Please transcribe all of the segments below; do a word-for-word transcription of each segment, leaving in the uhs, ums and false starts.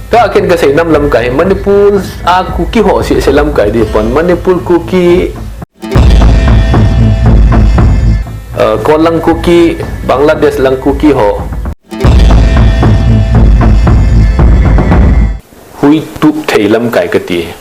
Ka akin kasei nam lamkai, Manipur a Kuki ho si, si lamkai di pon, Manipur Kuki, uh, Kolang Kuki, Bangladesh lang Kuki ho. Hui tup thei lamkai kati.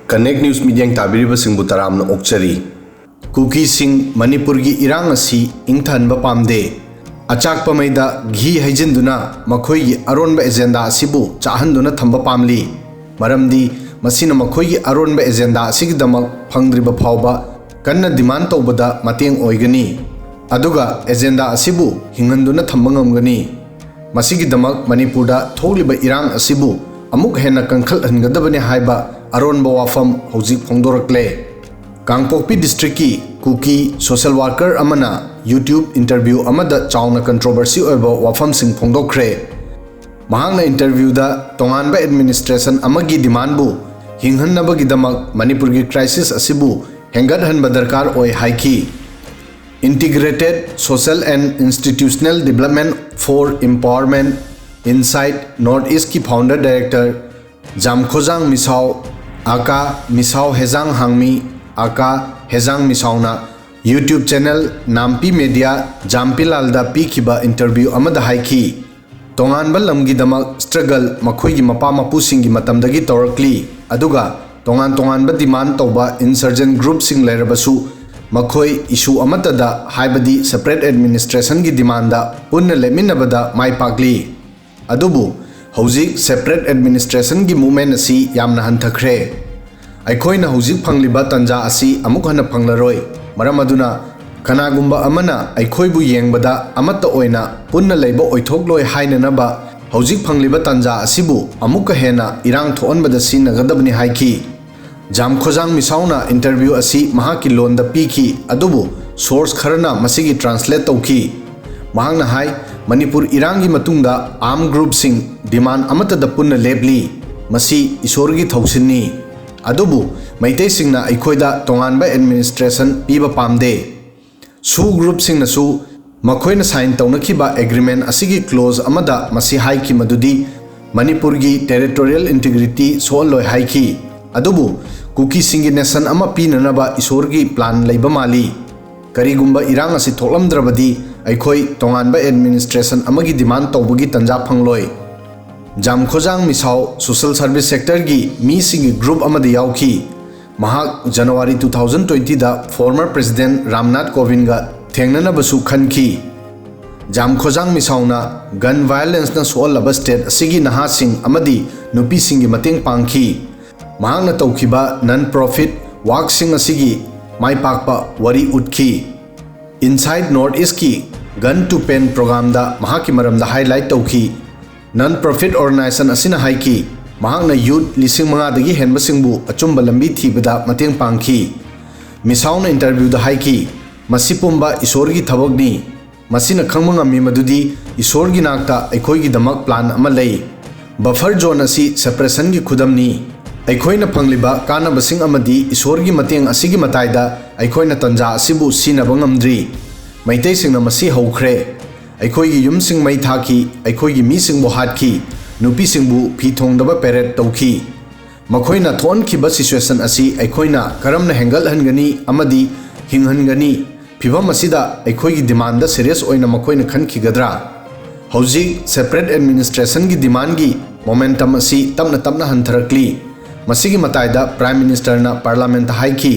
Connect News ꯃꯤꯠꯌꯦꯡ ꯇꯥꯕꯤꯔꯤꯕꯁꯤꯡꯕꯨ ꯇꯔꯥꯝꯅ ꯑꯣꯛꯆꯔꯤ꯫ ꯀꯨꯀꯤꯁꯤꯡ ꯃꯅꯤꯄꯨꯔꯒꯤ ꯏꯔꯥꯡ ꯑꯁꯤ ꯏꯪꯊꯍꯟꯕ ꯄꯥꯝꯗꯦ꯫ ꯑꯆꯥꯛꯄ ꯃꯩꯗ ꯘꯤ ꯍꯩꯖꯤꯟꯗꯨꯅ ꯃꯈꯣꯏꯒꯤ ꯑꯔꯣꯟꯕ agenda ꯑꯁꯤꯕꯨ ꯆꯥꯍꯟꯗꯨꯅ ꯊꯝꯕ ꯄꯥꯝꯂꯤ꯫ ꯃꯔꯝꯗꯤ ꯃꯁꯤꯅ ꯃꯈꯣꯏꯒꯤ ꯑꯔꯣꯟꯕ ꯑꯦꯖꯦꯟꯗꯥ ꯑꯁꯤꯒꯤꯗꯃꯛ ꯐꯪꯗ꯭ꯔꯤꯕ ꯐꯥꯎꯕ ꯀꯟꯅ ꯗꯤꯃꯥꯟ ꯇꯧꯕꯗ ꯃꯇꯦꯡ ꯑꯣꯏꯒꯅꯤ꯫ ꯑꯗꯨꯒ ꯑꯦꯖꯦꯟꯗꯥ ꯑꯁꯤꯕꯨ ꯍꯤꯡꯍꯟꯗꯨꯅ ꯊꯝꯕ ꯉꯝꯒꯅꯤ꯫ ꯃꯁꯤꯒꯤꯗꯃꯛ ꯃꯅꯤꯄꯨꯔꯗ ꯊꯣꯛꯂꯤꯕ ꯏꯔꯥꯡ ꯑꯁꯤꯕꯨ ꯑꯃꯨꯛ ꯍꯦꯟꯅ ꯀꯟꯈꯠꯍꯟꯒꯗꯕꯅꯤ ꯍꯥꯏꯕ ꯑꯔꯣꯟꯕ ꯋꯥꯐꯝ ꯍꯧꯖꯤꯛ ꯐꯣꯡꯗꯣꯔꯛꯂꯦ꯫ ꯀꯥꯡꯄꯣꯛꯄꯤ ꯗꯤꯁꯇ꯭ꯔꯤꯛꯀꯤ ꯀꯨꯀꯤ ꯁꯣꯁꯦꯜ ꯋꯥꯔꯀꯔ ꯑꯃꯅ YouTube ꯏꯟꯇꯔꯚ꯭ꯌꯨ ꯑꯃꯗ ꯆꯥꯎꯅ ꯀꯟꯇ꯭ꯔꯣꯚꯔꯁꯤ ꯑꯣꯏꯕ ꯋꯥꯐꯝꯁꯤꯡ ꯐꯣꯡꯗꯣꯛꯈ꯭ꯔꯦ꯫ ꯃꯍꯥꯛꯅ ꯏꯟꯇꯔꯚ꯭ꯌꯨꯗ ꯇꯣꯉꯥꯟꯕ ꯑꯦꯗꯃꯤꯅꯤꯁꯇ꯭ꯔꯦꯁꯟ ꯑꯃꯒꯤ ꯗꯤꯃꯥꯟꯕꯨ ꯍꯤꯡꯍꯟꯅꯕꯒꯤꯗꯃꯛ ꯃꯅꯤꯄꯨꯔꯒꯤ ꯀ꯭ꯔꯥꯏꯁꯤꯁ ꯑꯁꯤꯕꯨ ꯍꯦꯟꯒꯠꯍꯟꯕ ꯗꯔꯀꯥꯔ ꯑꯣꯏ ꯍꯥꯏꯈꯤ꯫ Integrated Social and Institutional Development for Empowerment Insight North Eastꯀꯤ founder director Jamkhojang Misao aka Misao Hejang ꯍꯥꯡꯃꯤ ꯑꯀꯥ ꯍꯦꯖꯥꯡ ꯃꯤꯁꯥꯎꯅ YouTube ꯆꯦꯅꯦꯜ ꯅꯥꯝꯄꯤ ꯃꯦꯗꯤꯌꯥ ꯖꯥꯝꯄꯤꯂꯥꯜꯗ ꯄꯤꯈꯤꯕ ꯏꯟꯇꯔꯚ꯭ꯌꯨ ꯑꯃꯗ ꯍꯥꯏꯈꯤ꯫ ꯇꯣꯉꯥꯟꯕ ꯂꯝꯒꯤꯗꯃꯛ ꯁ꯭ꯇ꯭ꯔꯒꯜ ꯃꯈꯣꯏꯒꯤ ꯃꯄꯥ ꯃꯄꯨꯁꯤꯡꯒꯤ ꯃꯇꯝꯗꯒꯤ ꯇꯧꯔꯛꯂꯤ, ꯑꯗꯨꯒ ꯇꯣꯉꯥꯟ ꯇꯣꯉꯥꯟꯕ ꯗꯤꯃꯥꯟ ꯇꯧꯕ ꯏꯟꯁꯔꯖꯦꯟ ꯒ꯭ꯔꯨꯞꯁꯤꯡ ꯂꯩꯔꯕꯁꯨ ꯃꯈꯣꯏ ꯏꯁꯨ ꯑꯃꯠꯇꯗ, ꯍꯥꯏꯕꯗꯤ ꯁꯦꯄꯔꯦꯠ ꯑꯦꯗꯃꯤꯅꯤꯁꯇ꯭ꯔꯦꯁꯟꯒꯤ ꯗꯤꯃꯥꯟꯗ ꯄꯨꯟꯅ ꯂꯦꯞꯃꯤꯟꯅꯕꯗ ꯃꯥꯏ ꯄꯥꯛꯂꯤ꯫ ꯑꯗꯨꯕꯨ ꯍꯧꯖꯤꯛ ꯁꯦꯄꯔꯦꯠ ꯑꯦꯗꯃꯤꯅꯤꯁꯇ꯭ꯔꯦꯁꯟꯒꯤ ꯃꯨꯚꯃꯦꯟ ꯑꯁꯤ ꯌꯥꯝꯅ ꯍꯟꯊꯈ꯭ꯔꯦ꯫ ꯑꯩꯈꯣꯏꯅ ꯍꯧꯖꯤꯛ ꯐꯪꯂꯤꯕ ꯇꯥꯟꯖꯥ ꯑꯁꯤ ꯑꯃꯨꯛ ꯍꯟꯅ ꯐꯪꯂꯔꯣꯏ꯫ ꯃꯔꯝ ꯑꯗꯨꯅ ꯀꯅꯥꯒꯨꯝꯕ ꯑꯃꯅ ꯑꯩꯈꯣꯏꯕꯨ ꯌꯦꯡꯕꯗ ꯑꯃꯠꯇ ꯑꯣꯏꯅ ꯄꯨꯟꯅ ꯂꯩꯕ ꯑꯣꯏꯊꯣꯛꯂꯣꯏ ꯍꯥꯏꯅꯅꯕ ꯍꯧꯖꯤꯛ ꯐꯪꯂꯤꯕ ꯇꯥꯟꯖꯥ ꯑꯁꯤꯕꯨ ꯑꯃꯨꯛꯀ ꯍꯦꯟꯅ ꯏꯔꯥꯡ ꯊꯣꯛꯍꯟꯕꯗ ꯁꯤꯖꯤꯟꯅꯒꯗꯕꯅꯤ ꯍꯥꯏꯈꯤ꯫ ꯖꯥꯝꯈꯣꯖꯥꯡ ꯃꯤꯁꯥꯎꯅ ꯏꯟꯇꯔꯚ꯭ꯌꯨ ꯑꯁꯤ ꯃꯍꯥꯛꯀꯤ ꯂꯣꯟꯗ ꯄꯤꯈꯤ, ꯑꯗꯨꯕꯨ ꯁꯣꯔꯁ ꯈꯔꯅ ꯃꯁꯤꯒꯤ ꯇ꯭ꯔꯥꯟꯁꯂꯦꯠ ꯇꯧꯈꯤ꯫ ꯃꯍꯥꯛꯅ ꯍꯥꯏ, ꯃꯅꯤꯄꯨꯔ ꯏꯔꯥꯡꯒꯤ ꯃꯇꯨꯡꯗ ꯑꯥꯔꯝ ꯒ꯭ꯔꯨꯞꯁꯤꯡ ꯗꯤꯃꯥꯟ ꯑꯃꯠꯇꯗ ꯄꯨꯟꯅ ꯂꯦꯞꯂꯤ꯫ ꯃꯁꯤ ꯏꯁꯣꯔꯒꯤ ꯊꯧꯁꯤꯟꯅꯤ꯫ ꯑꯗꯨꯕꯨ ꯃꯩꯇꯩꯁꯤꯡꯅ ꯑꯩꯈꯣꯏꯗ ꯇꯣꯉꯥꯟꯕ ꯑꯦꯗꯃꯤꯅꯤꯁꯇ꯭ꯔꯦꯁꯟ ꯄꯤꯕ ꯄꯥꯝꯗꯦ꯫ ꯁꯨ ꯒ꯭ꯔꯨꯞꯁꯤꯡꯅꯁꯨ ꯃꯈꯣꯏꯅ ꯁꯥꯏꯟ ꯇꯧꯅꯈꯤꯕ ꯑꯦꯒ꯭ꯔꯤꯃꯦꯟ ꯑꯁꯤꯒꯤ ꯀ꯭ꯂꯣꯖ ꯑꯃꯗ ꯃꯁꯤ ꯍꯥꯏꯈꯤ ꯃꯗꯨꯗꯤ ꯃꯅꯤꯄꯨꯔꯒꯤ ꯇꯦꯔꯤꯇꯣꯔꯤꯌꯦꯜ ꯏꯟꯇꯤꯒ꯭ꯔꯤꯇꯤ ꯁꯣꯛꯍꯜꯂꯣꯏ ꯍꯥꯏꯈꯤ꯫ ꯑꯗꯨꯕꯨ ꯀꯨꯀꯤꯁꯤꯡꯒꯤ ꯅꯦꯁꯟ ꯑꯃ ꯄꯤꯅꯅꯕ ꯏꯁꯣꯔꯒꯤ ꯄ꯭ꯂꯥꯟ ꯂꯩꯕ ꯃꯥꯜꯂꯤ꯫ ꯀꯔꯤꯒꯨꯝꯕ ꯏꯔꯥꯡ ꯑꯁꯤ ꯊꯣꯛꯂꯝꯗ꯭ꯔꯕꯗꯤ ꯑꯩꯈꯣꯏ ꯇꯣꯉꯥꯟꯕ ꯑꯦꯗꯃꯤꯅꯤꯁꯇ꯭ꯔꯦꯁꯟ ꯑꯃꯒꯤ ꯗꯤꯃꯥꯟ ꯇꯧꯕꯒꯤ ꯇꯟꯖꯥ ꯐꯪꯂꯣꯏ꯫ ꯖꯥꯝꯈꯣꯖꯥꯡ ꯃꯤꯁꯥꯎ ꯁꯣꯁꯦꯜ ꯁꯔꯚꯤꯁ ꯁꯦꯛꯇꯔꯒꯤ ꯃꯤꯁꯤꯡꯒꯤ ꯒ꯭ꯔꯨꯞ ꯑꯃꯗ ꯌꯥꯎꯈꯤ꯫ ꯃꯍꯥꯛ ꯖꯅꯋꯥꯔꯤ two thousand twenty ꯗ ꯐꯣꯔꯃꯔ ꯄ꯭ꯔꯦꯁꯤꯗꯦꯟ ꯔꯥꯝꯅꯥꯊ ꯀꯣꯕꯤꯟꯒ ꯊꯦꯡꯅꯅꯕꯁꯨ ꯈꯟꯈꯤ꯫ ꯖꯥꯝꯈꯣꯖꯥꯡ ꯃꯤꯁꯥꯎꯅ ꯒꯟ ꯚꯥꯏꯑꯣꯂꯦꯟꯁꯅ ꯁꯣꯛꯍꯜꯂꯕ ꯁ꯭ꯇꯦꯠ ꯑꯁꯤꯒꯤ ꯅꯍꯥꯁꯤꯡ ꯑꯃꯗꯤ ꯅꯨꯄꯤꯁꯤꯡꯒꯤ ꯃꯇꯦꯡ ꯄꯥꯡꯈꯤ꯫ ꯃꯍꯥꯛꯅ ꯇꯧꯈꯤꯕ ꯅꯟ ꯄ꯭ꯔꯣꯐꯤꯠ ꯋꯥꯛꯁꯤꯡ ꯑꯁꯤꯒꯤ ꯃꯥꯏ ꯄꯥꯛꯄ ꯋꯥꯔꯤ ꯎꯠꯈꯤ꯫ ꯏꯟꯁꯥꯏꯠ ꯅꯣꯔꯠ ꯏꯁꯀꯤ ꯒꯟ ꯇꯨ ꯄꯦꯟ ꯄ꯭ꯔꯣꯒ꯭ꯔꯥꯝꯗ ꯃꯍꯥꯛꯀꯤ ꯃꯔꯝꯗ ꯍꯥꯏꯂꯥꯏꯠ ꯇꯧꯈꯤ꯫ ꯅꯟ ꯄ꯭ꯔꯣꯐꯤꯠ ꯑꯣꯔꯒꯅꯥꯏꯖꯦꯁꯟ ꯑꯁꯤꯅ ꯍꯥꯏꯈꯤ, ꯃꯍꯥꯛꯅ ꯌꯨꯠ ꯂꯤꯁꯤꯡ ꯃꯉꯥꯗꯒꯤ ꯍꯦꯟꯕꯁꯤꯡꯕꯨ ꯑꯆꯨꯝꯕ ꯂꯝꯕꯤ ꯊꯤꯕꯗ ꯃꯇꯦꯡ ꯄꯥꯡꯈꯤ꯫ ꯃꯤꯁꯥꯎꯅ ꯏꯟꯇꯔꯚ꯭ꯌꯨꯗ ꯍꯥꯏꯈꯤ, "ꯃꯁꯤ ꯄꯨꯝꯕ ꯏꯁꯣꯔꯒꯤ ꯊꯕꯛꯅꯤ꯫ ꯃꯁꯤꯅ ꯈꯪꯕ ꯉꯝꯃꯤ ꯃꯗꯨꯗꯤ ꯏꯁꯣꯔꯒꯤ ꯅꯥꯛꯇ ꯑꯩꯈꯣꯏꯒꯤꯗꯃꯛ ꯄ꯭ꯂꯥꯟ ꯑꯃ ꯂꯩ꯫ ꯕꯐꯔ ꯖꯣꯟ ꯑꯁꯤ ꯁꯦꯄꯔꯦꯁꯟꯒꯤ ꯈꯨꯗꯝꯅꯤ꯫ ꯑꯩꯈꯣꯏꯅ ꯐꯪꯂꯤꯕ ꯀꯥꯟꯅꯕꯁꯤꯡ ꯑꯃꯗꯤ ꯏꯁꯣꯔꯒꯤ ꯃꯇꯦꯡ ꯑꯁꯤꯒꯤ ꯃꯇꯥꯏꯗ ꯑꯩꯈꯣꯏꯅ ꯇꯟꯖꯥ ꯑꯁꯤꯕꯨ ꯁꯤꯖꯤꯟꯅꯕ ꯉꯝꯗ꯭ꯔꯤ꯫ ꯃꯩꯇꯩꯁꯤꯡꯅ ꯃꯁꯤ ꯍꯧꯈ꯭ꯔꯦ꯫ ꯑꯩꯈꯣꯏꯒꯤ ꯌꯨꯝꯁꯤꯡ ꯃꯩ ꯊꯥꯈꯤ, ꯑꯩꯈꯣꯏꯒꯤ ꯃꯤꯁꯤꯡꯕꯨ ꯍꯥꯠꯈꯤ, ꯅꯨꯄꯤꯁꯤꯡꯕꯨ ꯐꯤ ꯊꯣꯡꯗꯕ ꯄꯦꯔꯦꯗ ꯇꯧꯈꯤ꯫ ꯃꯈꯣꯏꯅ ꯊꯣꯛꯍꯟꯈꯤꯕ ꯁꯤꯆꯨꯋꯦꯁꯟ ꯑꯁꯤ ꯑꯩꯈꯣꯏꯅ ꯀꯔꯝꯅ ꯍꯦꯟꯒꯠꯍꯟꯒꯅꯤ ꯑꯃꯗꯤ ꯍꯤꯡꯍꯟꯒꯅꯤ? ꯐꯤꯚꯝ ꯑꯁꯤꯗ ꯑꯩꯈꯣꯏꯒꯤ ꯗꯤꯃꯥꯟꯗ ꯁꯤꯔꯤꯌꯁ ꯑꯣꯏꯅ ꯃꯈꯣꯏꯅ ꯈꯟꯈꯤꯒꯗ꯭ꯔꯥ?" ꯍꯧꯖꯤꯛ ꯁꯦꯄꯔꯦꯠ ꯑꯦꯗꯃꯤꯅꯤꯁꯇ꯭ꯔꯦꯁꯟꯒꯤ ꯗꯤꯃꯥꯟꯒꯤ ꯃꯣꯃꯦꯟꯇꯝ ꯑꯁꯤ ꯇꯞꯅ ꯇꯞꯅ ꯍꯟꯊꯔꯛꯂꯤ꯫ ꯃꯁꯤꯒꯤ ꯃꯇꯥꯏꯗ ꯄ꯭ꯔꯥꯏꯝ ꯃꯤꯅꯤꯁꯇꯔꯅ ꯄꯥꯔꯂꯥꯃꯦꯟꯇ ꯍꯥꯏꯈꯤ,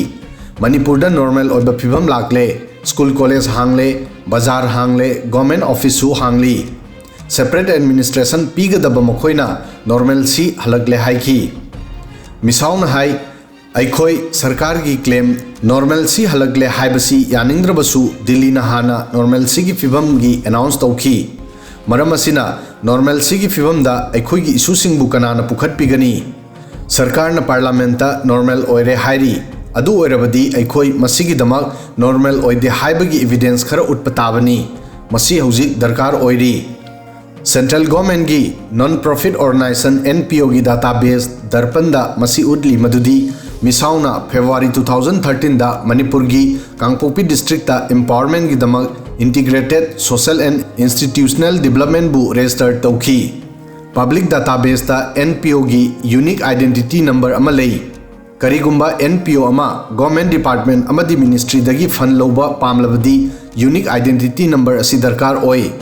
"ꯃꯅꯤꯄꯨꯔꯗ ꯅꯣꯔꯃꯦꯜ ꯑꯣꯏꯕ ꯐꯤꯚꯝ ꯂꯥꯛꯂꯦ꯫ ꯁ꯭ꯀꯨꯜ ꯀꯣꯂꯦꯖ ꯍꯥꯡꯂꯦ, ꯕꯖꯥꯔ ꯍꯥꯡꯂꯦ, ꯒꯣꯔꯃꯦꯟ ꯑꯣꯐꯤꯁꯁꯨ ꯍꯥꯡꯂꯤ꯫ ꯁꯦꯄꯔꯦꯠ ꯑꯦꯗꯃꯤꯅꯤꯁꯇ꯭ꯔꯦꯁꯟ ꯄꯤꯒꯗꯕ ꯃꯈꯣꯏꯅ ꯅꯣꯔꯃꯦꯜꯁꯤ ꯍꯜꯂꯛꯂꯦ" ꯍꯥꯏꯈꯤ꯫ ꯃꯤꯁꯥꯎꯅ ꯍꯥꯏ, "ꯑꯩꯈꯣꯏ ꯁꯔꯀꯥꯔꯒꯤ ꯀ꯭ꯂꯦꯝ ꯅꯣꯔꯃꯦꯜꯁꯤ ꯍꯜꯂꯛꯂꯦ ꯍꯥꯏꯕꯁꯤ ꯌꯥꯅꯤꯡꯗ꯭ꯔꯕꯁꯨ ꯗꯤꯜꯂꯤꯅ ꯍꯥꯟꯅ ꯅꯣꯔꯃꯦꯜꯁꯤꯒꯤ ꯐꯤꯚꯝꯒꯤ ꯑꯦꯅꯥꯎꯟꯁ ꯇꯧꯈꯤ꯫ ꯃꯔꯝ ꯑꯁꯤꯅ ꯅꯣꯔꯃꯦꯜꯁꯤꯒꯤ ꯐꯤꯚꯝꯗ ꯑꯩꯈꯣꯏꯒꯤ ꯏꯁꯨꯁꯤꯡꯕꯨ ꯀꯅꯥꯅ ꯄꯨꯈꯠꯄꯤꯒꯅꯤ? ꯁꯔꯀꯥꯔꯅ ꯄꯥꯔꯂꯥꯃꯦꯟꯇ ꯅꯣꯔꯃꯦꯜ ꯑꯣꯏꯔꯦ ꯍꯥꯏꯔꯤ꯫ ꯑꯗꯨ ꯑꯣꯏꯔꯕꯗꯤ ꯑꯩꯈꯣꯏ ꯃꯁꯤꯒꯤꯗꯃꯛ ꯅꯣꯔꯃꯦꯜ ꯑꯣꯏꯗꯦ ꯍꯥꯏꯕꯒꯤ ꯏꯚꯤꯗꯦꯟꯁ ꯈꯔ ꯎꯠꯄ ꯇꯥꯕꯅꯤ꯫ ꯃꯁꯤ ꯍꯧꯖꯤꯛ ꯗꯔꯀꯥꯔ ꯑꯣꯏꯔꯤ"꯫ Central Governmentꯀꯤ non profit organization NPOꯒꯤ database ꯗꯔꯄꯟꯗ ꯃꯁꯤ ꯎꯠꯂꯤ ꯃꯗꯨꯗꯤ ꯃꯤꯁꯥꯎꯅ February two thousand thirteenꯗ ꯃꯅꯤꯄꯨꯔꯒꯤ ꯀꯥꯡꯄꯣꯛꯄꯤ districtꯇ empowermentꯒꯤꯗꯃꯛ Integrated Social and Institutional Developmentꯕꯨ register ꯇꯧꯈꯤ꯫ Public databaseꯇ NPOꯒꯤ unique identity number ꯑꯃ ꯂꯩ꯫ ꯀꯔꯤꯒꯨꯝꯕ NPO ꯑꯃ government department ꯑꯃꯗꯤ ministryꯗꯒꯤ fund ꯂꯧꯕ ꯄꯥꯝꯂꯕꯗꯤ unique identity number ꯑꯁꯤ ꯗꯔꯀꯥꯔ ꯑꯣꯏ꯫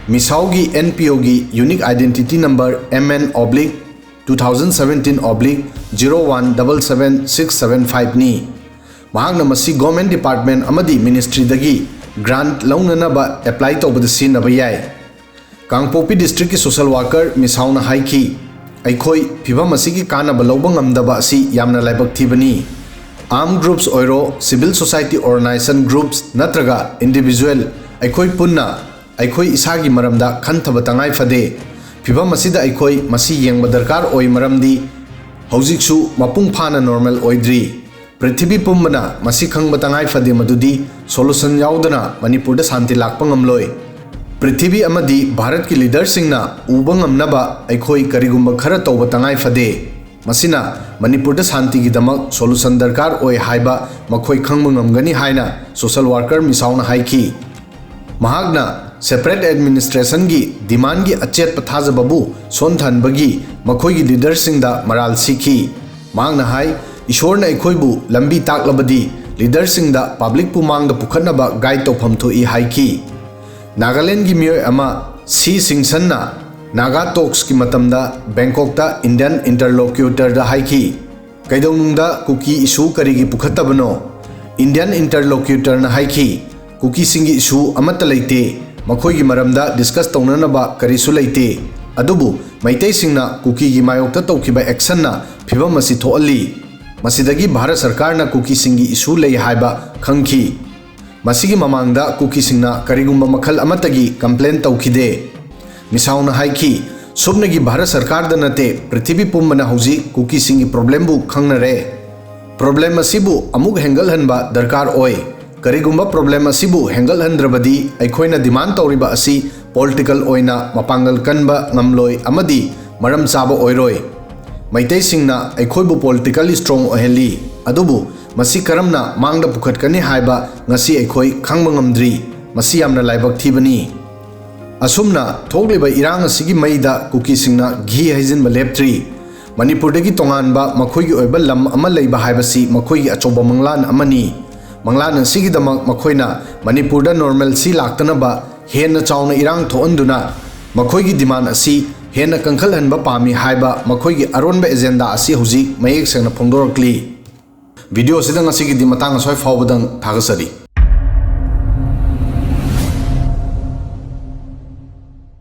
ꯃꯤꯁꯥꯎꯒꯤ NPOꯒꯤ unique identity number MN oblique two thousand seventeen oblique zero one double seven six seven fiveꯅꯤ꯫ ꯃꯍꯥꯛꯅ ꯃꯁꯤ government department ꯑꯃꯗꯤ ministryꯗꯒꯤ grant ꯂꯧꯅꯅꯕ apply ꯇꯧꯕꯗ ꯁꯤꯖꯤꯟꯅꯕ ꯌꯥꯏ꯫ ꯀꯥꯡꯄꯣꯛꯄꯤ districtꯀꯤ social worker ꯃꯤꯁꯥꯎꯅ ꯍꯥꯏꯈꯤ, ꯑꯩꯈꯣꯏ ꯐꯤꯚꯝ ꯑꯁꯤꯒꯤ ꯀꯥꯟꯅꯕ ꯂꯧꯕ ꯉꯝꯗꯕ ꯑꯁꯤ ꯌꯥꯝꯅ ꯂꯥꯏꯕꯛ ꯊꯤꯕꯅꯤ꯫ Armed groups ꯑꯣꯏꯔꯣ, civil society organization groups ꯅꯠꯇ꯭ꯔꯒ individual, ꯑꯩꯈꯣꯏ ꯄꯨꯟꯅ ꯑꯩꯈꯣꯏ ꯏꯁꯥꯒꯤ ꯃꯔꯝꯗ ꯈꯟꯊꯕ ꯇꯉꯥꯏ ꯐꯗꯦ꯫ ꯐꯤꯚꯝ ꯑꯁꯤꯗ ꯑꯩꯈꯣꯏ ꯃꯁꯤ ꯌꯦꯡꯕ ꯗꯔꯀꯥꯔ ꯑꯣꯏ, ꯃꯔꯝꯗꯤ ꯍꯧꯖꯤꯛꯁꯨ ꯃꯄꯨꯡ ꯐꯥꯅ normal ꯑꯣꯏꯗ꯭ꯔꯤ꯫ ꯄ꯭ꯔꯤꯊꯤꯕꯤ ꯄꯨꯝꯕꯅ ꯃꯁꯤ ꯈꯪꯕ ꯇꯉꯥꯏ ꯐꯗꯦ ꯃꯗꯨꯗꯤ solution ꯌꯥꯎꯗꯅ ꯃꯅꯤꯄꯨꯔꯗ ꯁꯥꯟꯇꯤ ꯂꯥꯛꯄ ꯉꯝꯂꯣꯏ꯫ ꯄ꯭ꯔꯤꯊꯤꯕꯤ ꯑꯃꯗꯤ ꯚꯥꯔꯠꯀꯤ leaderꯁꯤꯡꯅ ꯎꯕ ꯉꯝꯅꯕ ꯑꯩꯈꯣꯏ ꯀꯔꯤꯒꯨꯝꯕ ꯈꯔ ꯇꯧꯕ ꯇꯉꯥꯏ ꯐꯗꯦ꯫ ꯃꯁꯤꯅ ꯃꯅꯤꯄꯨꯔꯗ ꯁꯥꯟꯇꯤꯒꯤꯗꯃꯛ solution ꯗꯔꯀꯥꯔ ꯑꯣꯏ ꯍꯥꯏꯕ ꯃꯈꯣꯏ ꯈꯪꯕ ꯉꯝꯒꯅꯤ ꯍꯥꯏꯅ social worker ꯃꯤꯁꯥꯎꯅ ꯍꯥꯏꯈꯤ꯫ ꯃꯍꯥꯛꯅ separate administrationꯒꯤ demandꯒꯤ ꯑꯆꯦꯠꯄ ꯊꯥꯖꯕꯕꯨ ꯁꯣꯟꯊꯍꯟꯕꯒꯤ ꯃꯈꯣꯏꯒꯤ leaderꯁꯤꯡꯗ ꯃꯔꯥꯜ ꯁꯤꯈꯤ꯫ ꯃꯍꯥꯛꯅ ꯍꯥꯏ, ꯏꯁꯣꯔꯅ ꯑꯩꯈꯣꯏꯕꯨ ꯂꯝꯕꯤ ꯇꯥꯛꯂꯕꯗꯤ leaderꯁꯤꯡꯗ publicꯄꯨ ꯃꯥꯡꯗ ꯄꯨꯈꯠꯅꯕ guide ꯇꯧꯐꯝ ꯊꯣꯛꯏ ꯍꯥꯏꯈꯤ꯫ ꯅꯥꯒꯥꯂꯦꯟꯗꯒꯤ ꯃꯤꯑꯣꯏ ꯑꯃ ꯁꯤ ꯁꯤꯡꯁꯟꯅ Naga Talksꯀꯤ ꯃꯇꯝꯗ ꯕꯦꯡꯀꯣꯛꯇ Indian interlocutorꯗ ꯍꯥꯏꯈꯤ, ꯀꯩꯗꯧꯅꯨꯡꯗ ꯀꯨꯀꯤ issue ꯀꯔꯤꯒꯤ ꯄꯨꯈꯠꯇꯕꯅꯣ? Indian interlocutorꯅ ꯍꯥꯏꯈꯤ, ꯀꯨꯀꯤꯁꯤꯡꯒꯤ issue ꯑꯃꯠꯇ ꯂꯩꯇꯦ, ꯃꯈꯣꯏꯒꯤ ꯃꯔꯝꯗ discuss ꯇꯧꯅꯅꯕ ꯀꯔꯤꯁꯨ ꯂꯩꯇꯦ꯫ ꯑꯗꯨꯕꯨ ꯃꯩꯇꯩꯁꯤꯡꯅ ꯀꯨꯀꯤꯒꯤ ꯃꯥꯌꯣꯛꯇ ꯇꯧꯈꯤꯕ actionꯅ ꯐꯤꯚꯝ ꯑꯁꯤ ꯊꯣꯛꯍꯜꯂꯤ꯫ ꯃꯁꯤꯗꯒꯤ ꯚꯥꯔꯠ ꯁꯔꯀꯥꯔꯅ ꯀꯨꯀꯤꯁꯤꯡꯒꯤ issue ꯂꯩ ꯍꯥꯏꯕ ꯈꯪꯈꯤ꯫ ꯃꯁꯤꯒꯤ ꯃꯃꯥꯡꯗ ꯀꯨꯀꯤꯁꯤꯡꯅ ꯀꯔꯤꯒꯨꯝꯕ ꯃꯈꯜ ꯑꯃꯠꯇꯒꯤ complain ꯇꯧꯈꯤꯗꯦ꯫ ꯃꯤꯁꯥꯎꯅ ꯍꯥꯏꯈꯤ, ꯁꯨꯞꯅꯒꯤ ꯚꯥꯔꯠ ꯁꯔꯀꯥꯔꯗ ꯅꯠꯇꯦ, ꯄ꯭ꯔꯤꯊꯤꯕꯤ ꯄꯨꯝꯕꯅ ꯍꯧꯖꯤꯛ ꯀꯨꯀꯤꯁꯤꯡꯒꯤ problemꯕꯨ ꯈꯪꯅꯔꯦ꯫ Problem ꯑꯁꯤꯕꯨ ꯑꯃꯨꯛ ꯍꯦꯟꯒꯠꯍꯟꯕ ꯗꯔꯀꯥꯔ ꯑꯣꯏ꯫ ꯀꯔꯤꯒꯨꯝꯕ problem ꯑꯁꯤꯕꯨ ꯍꯦꯟꯒꯠꯍꯟꯗ꯭ꯔꯕꯗꯤ ꯑꯩꯈꯣꯏꯅ demand ꯇꯧꯔꯤꯕ ꯑꯁꯤ ꯄꯣꯂꯤꯇꯤꯀꯦꯜ ꯑꯣꯏꯅ ꯃꯄꯥꯡꯒꯜ ꯀꯟꯕ ꯉꯝꯂꯣꯏ ꯑꯃꯗꯤ ꯃꯔꯝ ꯆꯥꯕ ꯑꯣꯏꯔꯣꯏ꯫ ꯃꯩꯇꯩꯁꯤꯡꯅ ꯑꯩꯈꯣꯏꯕꯨ ꯄꯣꯂꯤꯇꯤꯀꯦꯜ ꯁ꯭ꯇ꯭ꯔꯣꯡ ꯑꯣꯏꯍꯜꯂꯤ, ꯑꯗꯨꯕꯨ ꯃꯁꯤ ꯀꯔꯝꯅ ꯃꯥꯡꯗ ꯄꯨꯈꯠꯀꯅꯤ ꯍꯥꯏꯕ ꯉꯁꯤ ꯑꯩꯈꯣꯏ ꯈꯪꯕ ꯉꯝꯗ꯭ꯔꯤ꯫ ꯃꯁꯤ ꯌꯥꯝꯅ ꯂꯥꯏꯕꯛ ꯊꯤꯕꯅꯤ꯫ ꯑꯁꯨꯝꯅ ꯊꯣꯛꯂꯤꯕ ꯏꯔꯥꯡ ꯑꯁꯤꯒꯤ ꯃꯩꯗ ꯀꯨꯀꯤꯁꯤꯡꯅ ꯘꯤ ꯍꯩꯖꯤꯟꯕ ꯂꯦꯞꯇ꯭ꯔꯤ꯫ ꯃꯅꯤꯄꯨꯔꯗꯒꯤ ꯇꯣꯉꯥꯟꯕ ꯃꯈꯣꯏꯒꯤ ꯑꯣꯏꯕ ꯂꯝ ꯑꯃ ꯂꯩꯕ ꯍꯥꯏꯕꯁꯤ ꯃꯈꯣꯏꯒꯤ ꯑꯆꯧꯕ ꯃꯪꯂꯥꯟ ꯑꯃꯅꯤ꯫ ꯃꯪꯂꯥꯟ ꯑꯁꯤꯒꯤꯗꯃꯛ ꯃꯈꯣꯏꯅ ꯃꯅꯤꯄꯨꯔꯗ normalcy ꯂꯥꯛꯇꯅꯕ ꯍꯦꯟꯅ ꯆꯥꯎꯅ ꯏꯔꯥꯡ ꯊꯣꯛꯍꯟꯗꯨꯅ ꯃꯈꯣꯏꯒꯤ demand ꯑꯁꯤ ꯍꯦꯟꯅ ꯀꯟꯈꯠꯍꯟꯕ ꯄꯥꯝꯃꯤ ꯍꯥꯏꯕ ꯃꯈꯣꯏꯒꯤ ꯑꯔꯣꯟꯕ agenda ꯑꯁꯤ ꯍꯧꯖꯤꯛ ꯃꯌꯦꯛ ꯁꯦꯡꯅ ꯐꯣꯡꯗꯣꯔꯛꯂꯤ꯫ Video ꯑꯁꯤꯗ ꯉꯁꯤꯒꯤꯗꯤ ꯃꯇꯥꯡ ꯑꯁ꯭ꯋꯥꯏ ꯐꯥꯎꯕꯗꯪ ꯊꯥꯒꯠꯆꯔꯤ꯫